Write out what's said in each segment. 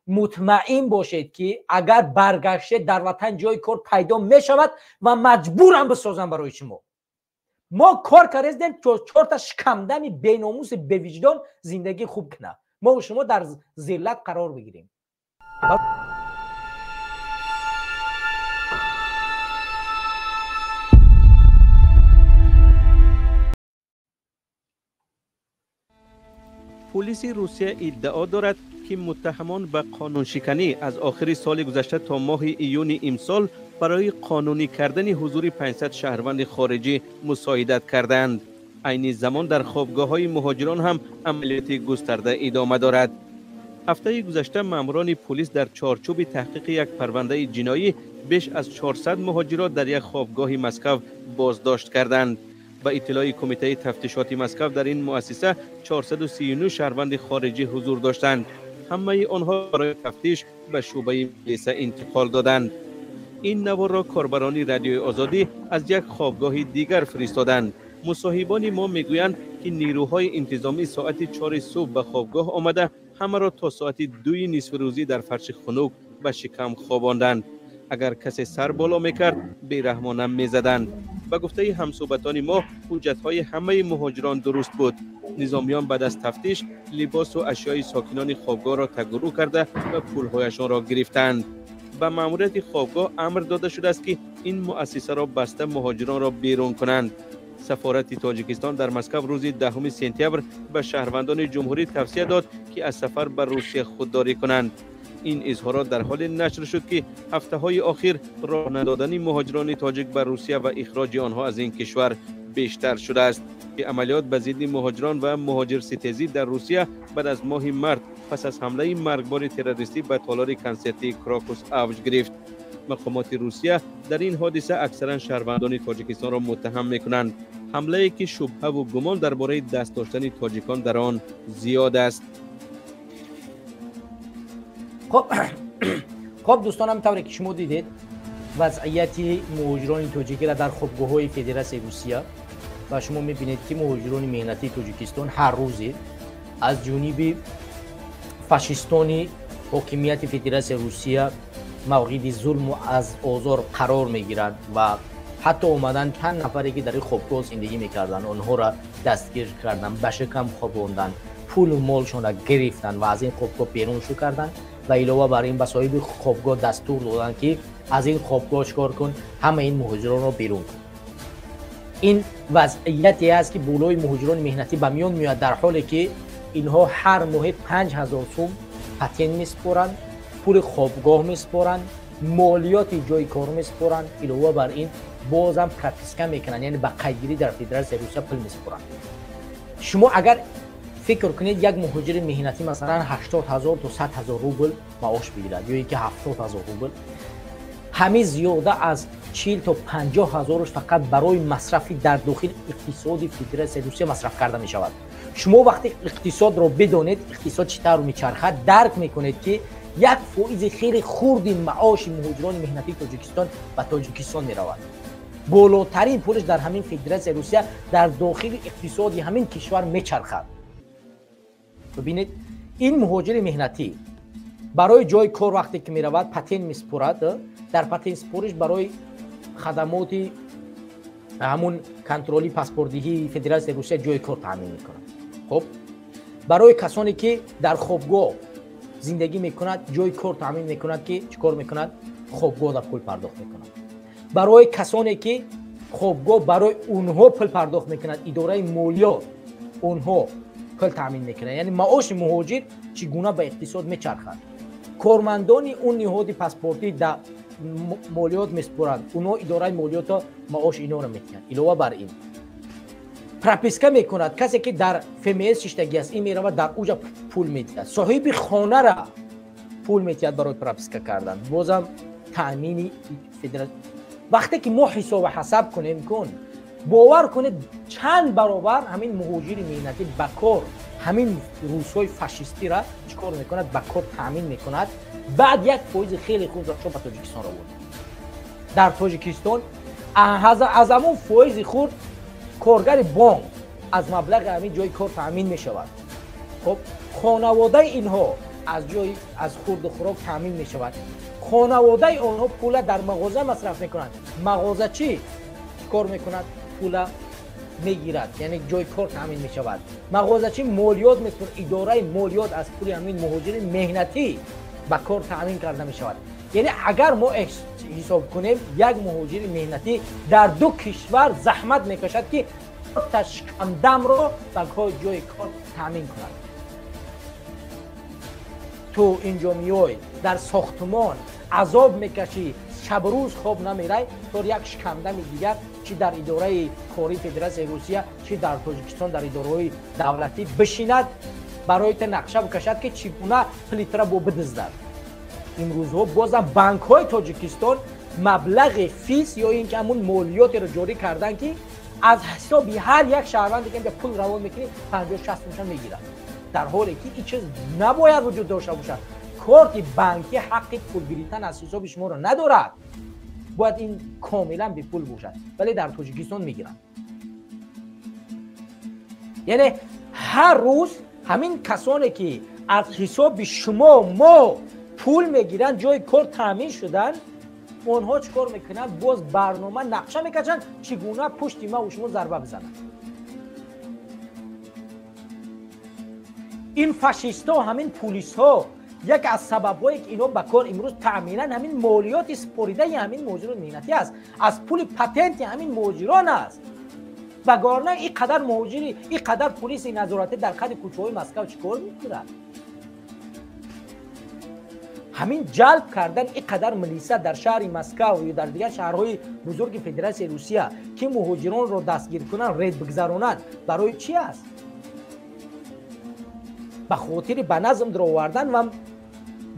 Мутмаин бошед, ки агар баргаштед, дар ватан ҷои кор пайдо мешавад ва маҷбурам бисозам барои шумо. Мо кор кардем, то чорта шикамдами беномуси бевиҷдон зиндагӣ хуб кунад, мо шумо дар зиллат қарор бигирем. Полиси Русия иддао дорад, ки муттаҳамон ба қонуншиканӣ аз охири соли гузашта то моҳи июни имсол барои қонунӣ кардани ҳузури 500 шаҳрванди хориҷӣ мусоидат кардаанд. Айни замон дар хобгоҳҳои муҳоҷирон ҳам амалиёти густарда идома дорад. Ҳафтаи гузашта маъмурони полис дар чорчӯби таҳқиқи як парвандаи ҷиноӣ беш аз 400 муҳоҷирро дар як хобгоҳи Москав боздошт карданд. Ба иттилои Кумитаи тафтишоти Москав, дар ин муассиса 439 шаҳрванди хориҷӣ ҳузур доштанд. Ҳамаи онҳо барои тафтиш ба шӯъбаи милиса интиқол доданд. Ин наворро корбарони Радиои Озодӣ аз як хобгоҳи дигар фиристоданд. Мусоҳибони мо мегӯянд, ки нерӯҳои интизомӣ соати 4 субҳ ба хобгоҳ омада, ҳамаро то соати 2 нисфирӯзӣ дар фарши хунук ба шикам хобонданд. Агар касе сар боло мекард, бераҳмона мезаданд. Ба гуфтаи ҳамсӯҳбатони мо, ҳуҷҷатҳои ҳамаи муҳоҷирон дуруст буд. Низомиён баъд аз тафтиш либосу ашёи сокинони хобгоҳро тагурӯ карда ва пулҳояшонро гирифтанд. Ба маъмурияти хобгоҳ амр дода шудааст, ки ин муассисаро баста, муҳоҷиронро берун кунанд. Сафорати Тоҷикистон дар Москав рӯзи 10 сентябр ба шаҳрвандони ҷумҳурӣ тавсия дод, ки аз сафар ба Русия худдорӣ кунанд. Ин изҳорот дар ҳоле нашр шуд, ки ҳафтаҳои охир роҳ надодани муҳоҷирони тоҷик ба Русия ва ихроҷи онҳо аз ин кишвар бештар шудааст. Амалиёт ба зидди муҳоҷирон ва муҳоҷирситезӣ дар Русия баъд аз моҳи март, пас аз ҳамлаи маргбори террористӣ ба толори консертии Крокус, авҷ гирифт. Мақомоти Русия дар ин ҳодиса аксаран шаҳрвандони Тоҷикистонро муттаҳам мекунанд, ҳамлае ки шубҳаву гумон дар бораи даст доштани тоҷикон дар он зиёд аст. Хоб, дӯстонам, тавре ки шумо дидед, вазъияти муҳоҷирони тоҷикиро дар хобгоҳҳои Федератсияи Русия, ва шумо мебинед, ки муҳоҷирони меҳнатии Тоҷикистон ҳар рӯзе аз ҷониби фашистони ҳокимияти Федератсияи Русия мавриди зулму аз озор қарор мегиранд ва ҳатто омадан чанд нафаре, ки дар ин хобгоҳ зиндагӣ мекарданд, онҳоро дастгир карданд, ба шикам хобонданд, пулу молшонро гирифтанд ва аз ин хобгоҳ берун шу карданд. Ва илова бар ин, ба соҳиби хобгоҳ дастур доданд, ки аз ин хобгоҳ чикор кун? Ҳама ин муҳоҷиронро берун кун. Ин вазъияте аст, ки болои муҳоҷирони меҳнатӣ ба миён меояд, дар ҳоле ки инҳо ҳар моҳе 5000 сум патент месупоранд, пули хобгоҳ месупоранд, молиёти ҷои кор месупоранд. Илова бар ин, бозам прописка мекунанд, яъне ба қайдгирӣ дар Федератсияи Русия пул месупоранд. Шумо агар фикр кунед, як муҳоҷири меҳнатӣ, масалан, 80 000 то 100 000 рубл маош бигирад ё ин ки 70 000 рубл, ҳамин зиёда аз 40 то 50 ҳазораш фақат барои масрафи дар дохили иқтисоди Федератсияи Русия масраф карда мешавад. Шумо вақте иқтисодро бидонед, иқтисод чӣ тавр мечархад, дарк мекунед, ки 1% хеле хурди маоши муҳоҷирони меҳнатии Тоҷикистон ба Тоҷикистон меравад. Болотарин пулаш дар ҳамин Федератсияи Русия, дар дохили иқтисоди ҳамин кишвар мечархад. Бибинед, ин муҳоҷири меҳнатӣ барои ҷои кор вақте ки меравад, патент месупорад. Дар патентсупориш барои хадамоти ҳамун контроли паспортдиҳии Федератсияи Русия ҷои кор таъмин мекунад. Хоб, барои касоне ки дар хобгоҳ зиндагӣ мекунад, ҷои кор таъмин мекунад, ки чӣ кор мекунад? Хобгоҳ пул пардохт мекунад. Барои касоне ки хобгоҳ барои онҳо пул пардохт мекунад, идораи молиёт онҳо пул таъмин мекунад. Яъне маоши муҳоҷир чӣ гуна ба иқтисод мечархад? Кормандони он ниҳоди паспортӣ да молиёт месупоранд, онҳо идораи молиёто маош инора метиҳанд. Илова бар ин, прописка мекунад. Касе ки дар ФМС шиштагӣ аст, ин меравад, дар уҷа пул медиҳад. Соҳиби хонара пул метиҳад барои прописка кардан, бозам таъмини. Вақте ки мо ҳисобу ҳасаб кунем, кун бовар кунед, чанд баробар ҳамин муҳоҷири меҳнатӣ ба кор ҳамин рӯзҳои фашистира чӣ кор мекунад? Ба кор таъмин мекунад. Баъд 1% хеле хурдро ба Тоҷикистон овурд. Дар Тоҷикистон аз ҳамон фоизи хурд коргари бонк аз маблағи ҳамин ҷои кор таъмин мешавад. Хоб, хонаводаи инҳо аз ҷои аз хурду хӯрок таъмин мешавад. Хонаводаи онҳо пула дар мағоза масраф мекунанд. Мағозачӣ кор мекунад, пула мегирад, яъне ҷои кор таъмин мешавад. Мағозачӣ молиёт месупорад, идораи молиёт аз пули ҳамин муҳоҷири меҳнатӣ ба кор таъмин карда мешавад. Яъне агар мо ҳисоб кунем, як муҳоҷири меҳнатӣ дар ду кишвар заҳмат мекашад, ки шикамдамро ба ҷои кор таъмин кунад. Ту инҷо меой, дар сохтмон азоб мекашӣ, шабрӯз хоб намерай, то як шикамдами дигар чӣ дар идораи кории Федератсияи Русия, чӣ дар Тоҷикистон дар идораҳои давлатӣ бишинад, барои та нақша бикашад, ки чӣ гуна плитра бо бидиздад. Имрӯзҳо бозам банкҳои Тоҷикистон маблағи фис ё ин ки ҳамун молиётеро ҷорӣ карданд, ки аз ҳисоби ҳар як шаҳрванде ки инҷа пул равон мекунӣ, 50-60 сомон мегирад, дар ҳоле ки ин чиз набояд вуҷуд дошта бошад. Корти банкӣ ҳаққи пул гирифтан аз ҳисоби шуморо надорад, бояд ин комилан бепул бошад, вале дар Тоҷикистон мегиранд. Яъне ҳар рӯз ҳамин касоне ки аз ҳисоби шумо мо пул мегиранд, ҷои кор таъмин шуданд, онҳо чӣ кор мекунанд? Боз барнома нақша мекашанд, чӣ гуна пушти маву шумо зарба бизананд. Ин фашистҳо, ҳамин пулисҳо, яке аз сабабҳое ки инҳо ба кор имрӯз таъминанд, ҳамин молиёти супоридаи ҳамин муҳоҷирони меҳнатӣ аст, аз пули патенти ҳамин муҳоҷирон аст. Вагарна ин қадар муҳоҷири, ин қадар пулиси назоратӣ дар қади кӯчаҳои Москав чӣ кор мекунад? Ҳамин ҷалб кардан ин қадар милиса дар шаҳри Москав ё дар дигар шаҳрҳои бузурги Федератсияи Русия, ки муҳоҷиронро дастгир кунанд, рейд бигзаронанд, барои чӣ аст? Ба хотири ба назм даровардан ва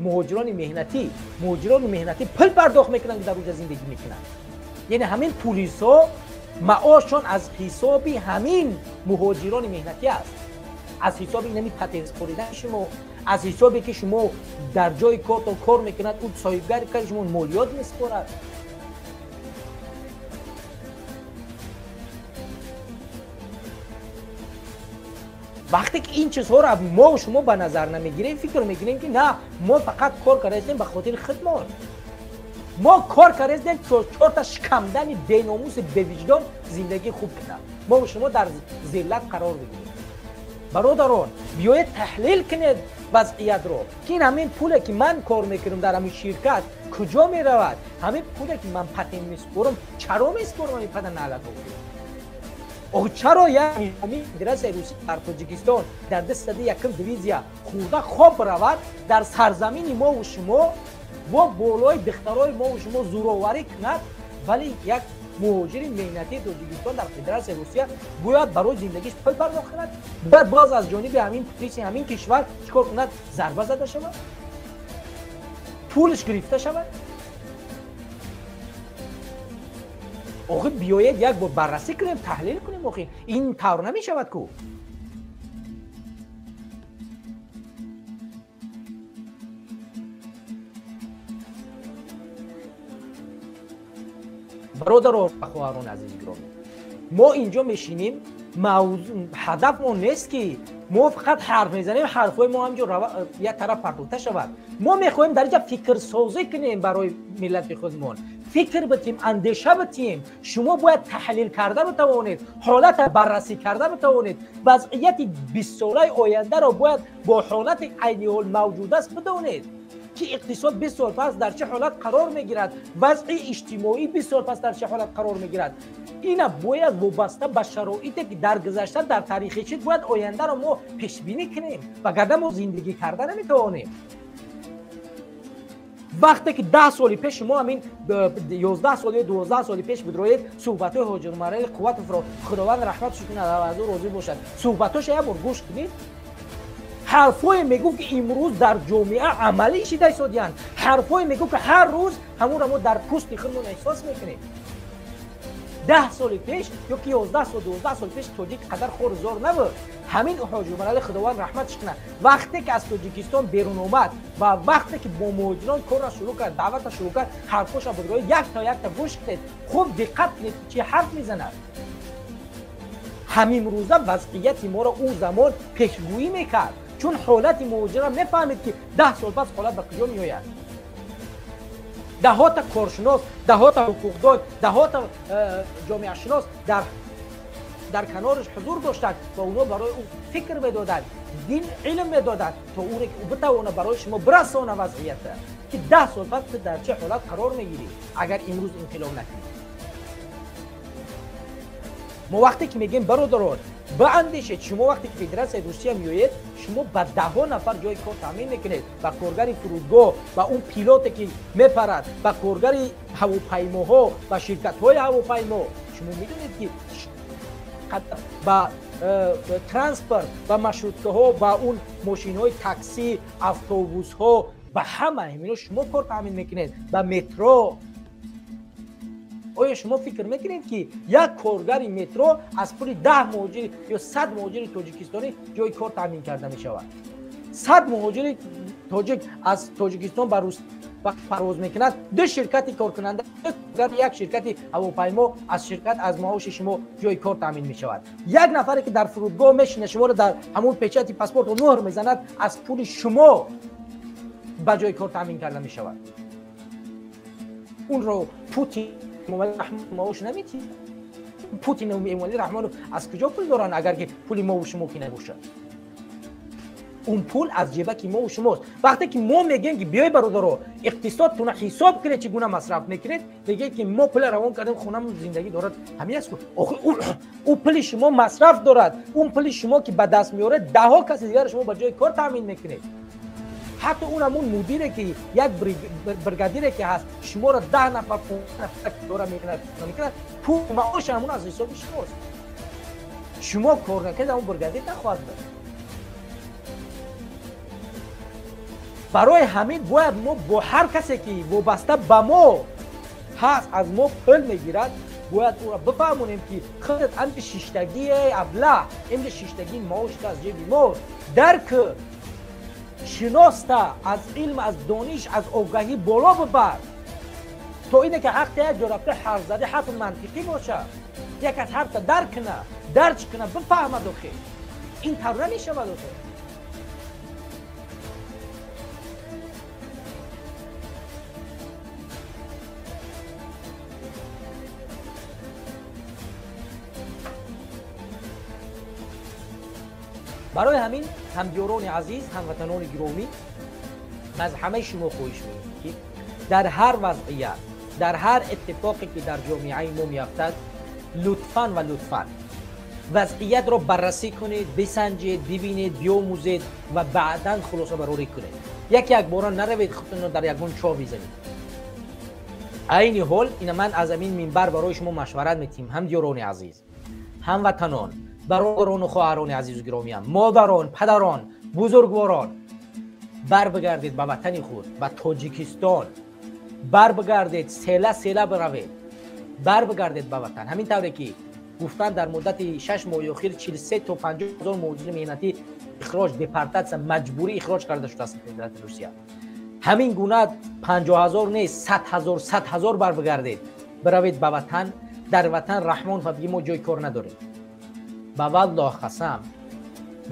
муҳоҷирони меҳнатӣ. Муҳоҷирони меҳнатӣ пул пардохт мекунанд, ки дар оҷа зиндагӣ мекунанд. Яъне ҳамин пулисҳо маошшон аз ҳисоби ҳамин муҳоҷирони меҳнатӣ аст, аз ҳисоби инами патент супоридани шумо, аз ҳисобе ки шумо дар ҷои кортон кор мекунад, ӯ соҳибгари кари шумо молиёт месупорад. Вақте ки ин чизҳоро мо шумо ба назар намегирем, фикр мекунем, ки на, мо фақат кор кардаистем ба хотири худмон, мо кор кардаистем то чорта шикамдами беномуси бевиҷдон зиндагӣ хуб кунад, мо шумо дар зиллат қарор бигирем. Бародарон, биёед таҳлил кунед вазъиятро, ки ин ҳамин пуле ки ман кор мекунам дар ҳамин ширкат куҷо меравад, ҳамин пуле ки ман патент месупорам, чаро месупорам ҳамин пата налато? Охи чаро як низоми Федератсияи Русия дар Тоҷикистон дар 201 дивизия хурда хоб равад, дар сарзамини мову шумо бо болои духтарои мову шумо зӯроварӣ кунад, вале як муҳоҷири меҳнатии Тоҷикистон дар Федератсияи Русия бояд барои зиндагиш пул пардохт кунад, бояд боз аз ҷониби ҳамин пулиси ҳамин кишвар чӣ кор кунад? Зарба зада шавад, пулш гирифта шавад. Охи биёед як бор баррасӣ кунем, таҳлил кунем. Охи ин тавр намешавад ку. Бародарон ва хоҳарони азизи гиромӣ, мо инҷо мешинем, ҳадаф он нест ки мо фақат ҳарф мезанем, ҳарфҳои мо ҳамҷо як тараф партофта шавад. Мо мехоҳем дар инҷа фикрсозӣ кунем барои миллати худмон, фикр битем, андеша битем. Шумо бояд таҳлил карда битавонед, ҳолата баррасӣ карда битавонед, вазъияти бистсолаи ояндаро бояд бо ҳолати айни ҳол мавҷуд аст бидонед, ки иқтисод 20 сол пас дар чӣ ҳолат қарор мегирад, вазъи иҷтимоӣ 20 сол пас дар чӣ ҳолат қарор мегирад. Ина бояд вобаста ба шароите ки дар гузашта дар таърихи чиз бояд ояндаро мо пешбинӣ кунем, вагарна мо зиндагӣ карда наметавонем. Вақте ки 10 соли пеш шумо ҳамин 11 сол ё 12 соли пеш бидроед, суҳбатҳои Ҳоҷи Умарали Қувватовро, Худованд раҳматш кунад ва аз ӯ розӣ бошад, суҳбатҳоша як бор гӯш кунед, ҳарфҳое мегуфт, ки имрӯз дар ҷомеа амалӣ шида истодиянд, ҳарфҳое мегуфт, ки ҳар рӯз ҳамонро мо дар пӯсти худмон эҳсос мекунем. 10 соли пеш ё ки 11 сол 12 сол пеш тоҷик қадар хору зор набуд. Ҳамин Ҳоҷи Умарали, Худованд раҳматш кунад, вақте ки аз Тоҷикистон берун омад ва вақте ки бо муҳоҷирон корро шурӯъ кард, даъватро шурӯъ кард, ҳарфҳоша будрои якта якта гӯш кунед, хуб диққат кунед, ки чӣ ҳарф мезанад. Ҳамин рӯза вазъияти моро ӯ замон пешгӯӣ мекард, Чун ҳолати муҳоҷира мефаҳмед, ки 10 сол пас ҳолат ба куҷо меояд. Даҳота коршинос, даҳота ҳуқуқдон, даҳота ҷомеашинос дар канораш ҳузур доштанд ва онҳо барои ӯ фикр медоданд, дин илм медоданд, то оне ки ӯ битавона барои шумо бирасона вазъията, ки 10 сол пас ту дар чӣ ҳолат қарор мегирӣ, агар имрӯз инқилоб накунӣ. Мо вақте ки мегӯем, бародарон, баандешед, шумо вақте ки Федератсияи Русия меоед, шумо ба даҳҳо нафар ҷои кор таъмин мекунед, ба коргари фурудгоҳ, ба он пилоте ки мепарад, ба коргари ҳавопаймоҳо, ба ширкатҳои ҳавопаймо. Шумо медонед, ки ба транспорт, ба маршруткаҳо, ба он мошинҳои таксӣ, автобусҳо, ба ҳама ҳамино шумо кор таъмин мекунед, ба метро. Оё шумо фикр мекунед, ки як коргари метро аз пули 10 муҳоҷири ё 100 муҳоҷири тоҷикистонӣ ҷои кор таъмин карда мешавад? 100 муҳоҷири тоҷик аз Тоҷикистон ба Русия парвоз мекунад, ду ширкати коркунанда, як ширкати ҳавопаймо аз ширкат аз маоши шумо ҷои кор таъмин мешавад. Як нафаре ки дар фурудгоҳ мешинад, шуморо дар ҳамон печати паспортро муҳр мезанад, аз пули шумо ба ҷои кор таъмин карда мешавад. Унро Путин маош наметиҳад. Путин Эмомалӣ Раҳмонов аз куҷо пул доранд, агар ки пули мову шумо ки набошад? Он пул аз ҷебаки мову шумост. Вақте ки мо мегӯем, ки биёй, бародаро, иқтисодтона ҳисоб кунед, чӣ гуна масраф мекунед, мегӯед, ки мо пула равон кардем, хонамон зиндагӣ дорад. Ҳамин аст. Охи ӯ пули шумо масраф дорад. Он пули шумо ки ба даст меорад, даҳҳо каси дигарро шумо ба ҷои кор таъмин мекунед. Ҳатто он ҳамун мудире ки як бригадире ки ҳаст, шуморо 10 нафар, 15 нафар дора мекунад, пул маош ҳамун аз ҳисоби шумост. Шумо кор накунед, ҳамун бригадир нахоҳад буд. Барои ҳамин бояд мо бо ҳар касе ки вобаста ба мо ҳаст, аз мо пул мегирад, бояд ӯро бифаҳмонем, ки худат амри шиштагии аблаҳ, амри шиштагии маошта аз ҷеби мост. Дарк шиноста, аз илм, аз дониш, аз огаҳӣ боло бибар, то ине ки ҳаққи як ҷо рафта ҳарф зади ҳарфи мантиқӣ бошад, як аз ҳарфта дарк куна, дарҷ куна, бифаҳмад. Охи ин тавр намешавад. Охи барои ҳамин, ҳамдиёрони азиз, ҳамватанони гиромӣ, аз ҳамаи шумо хоҳиш мекунем, ки дар ҳар вазъият, дар ҳар иттифоқе ки дар ҷомеаи мо меафтад, лутфан ва лутфан вазъиятро баррасӣ кунед, бисанҷед, бибинед, биомӯзед ва баъдан хулосабарорӣ кунед. Яке якбора наравед, худтонро дар ягон чоҳ бизанед. Айни ҳол ина ман аз ҳамин минбар барои шумо машварат метиҳем, ҳамдиёрони азиз, ҳамватанон, бародарону хоҳарони азизу гиромиям, модарон, падарон, бузургворон, барбигардед ба ватани худ, ба Тоҷикистон барбигардед, села села биравед, барбигардед ба ватан. Ҳамин тавре ки гуфтанд, дар муддати 6 моҳи охир 43 то 50 ҳазор муҳоҷири меҳнатӣ ихроҷ, депортатсия, маҷбурӣ ихроҷ карда шудааст Федератсияи Русия. Ҳамин гуна 50 ҳазор нест, 100 ҳазор, 100 ҳазор барбигардед, биравед ба ватан. Дар ватан Раҳмонов бигӣ мо ҷои кор надорем. Ба валлоҳ қасам,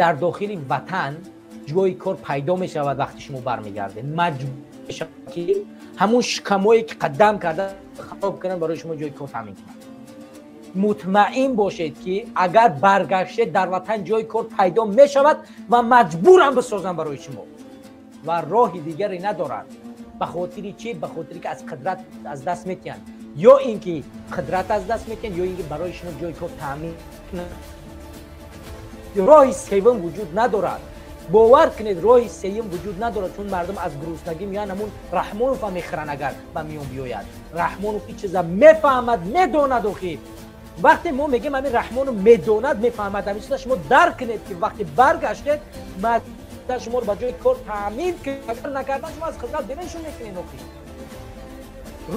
дар дохили ватан ҷои кор пайдо мешавад. Вақти шумо бармегардед, маҷбур мешавад, ки ҳамун шикамое ки қадам карда хароб кунанд, барои шумо ҷои кор таъмин кунанд. Мутмаин бошед, ки агар баргаштед, дар ватан ҷои кор пайдо мешавад ва маҷбурам бисозанд барои шумо ва роҳи дигаре надоранд. Ба хотири чӣ? Ба хотире ки аз қудрат аз даст метиҳанд, ё ин ки қудрат аз даст метиҳанд, ё ин ки барои шумо ҷои кор таъмин кунанд. Роҳи севум вуҷуд надорад. Бовар кунед, роҳи сеюм вуҷуд надорад, чун мардум аз гуруснагӣ меоянд, ҳамун Раҳмонова мехӯранд, агар ба миён биёяд. Раҳмонов ин чиза мефаҳмад, медонад. Охи вақте мо мегӯем, ҳамин Раҳмонов медонад, мефаҳмад ҳамин чиза, шумо дарк кунед, ки вақте баргаштед, шуморо ба ҷои кор таъмин, агар накардан, шумо аз хизмат беруншон мекунед. Охи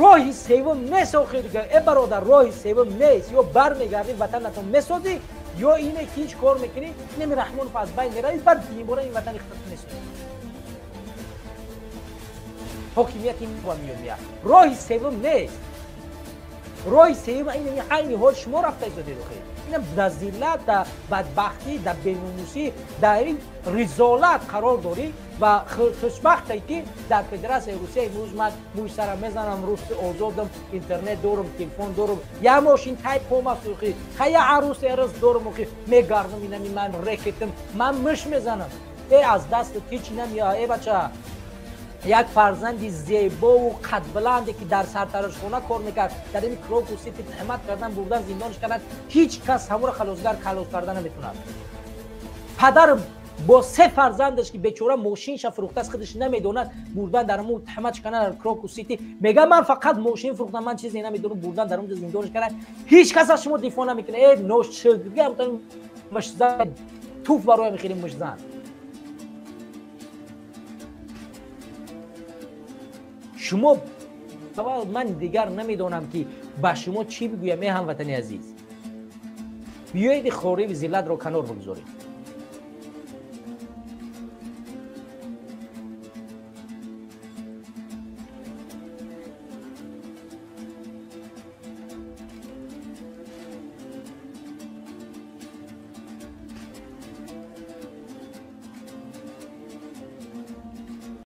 роҳи севум нест. Охи дигар, э бародар, роҳи севум нест. Ё бармегардӣ, ватанатон месозӣ, ё ине ки ҳеҷ кор мекунӣ, инами Раҳмонов аз байн меравӣ, баъд бора ин ватани худат месозӣ, ҳокимияти ба миён меяд. Роҳи севум нест. Роҳи сеюм ин айни ҳол шумо рафта истодед. Охир инам дар зиллат, дар бадбахтӣ, дар беномусӣ, дар ин ризолат қарор дорӣ ва хушбахте ки дар Федератсияи Русия имрӯз ман мӯи сарам мезанам, рӯси озодам, интернет дорам, телефон дорам, як мошин тай пома сухи, ха я арӯс эрас дорам, охи мегардам, инами ман рекетам, ман муш мезанам. Э, аз дастат ҳеч намеояд. Э, бача, як фарзанди зебову қадбаланде ки дар сартарошхона кор мекард, дар ин Крокус Сити неъмат кардан, бурдан, зиндонш кардан, ҳеҷ кас ҳамуро халосгар халос карда наметунад. Падар бо се фарзандаш ки бечора мошинша фурӯхтааст, худаш намедонад, бурдан дар ҳамун ҳамач кардан дар Крокус Сити. Мега, ман фақат мошин фурӯхтам, ман чизе намедонам. Бурдан, дар онҷо зиндонш кардан, ҳеҷ кас аз шумо дифоъ намекунад. Э, ношугр, мушзан, туф бароям хеле мушзан. Шумо, ман дигар намедонам ки ба шумо чӣ бигӯям. Э, ҳамватани азиз, биёед хориву зиллатро канор бигузоред.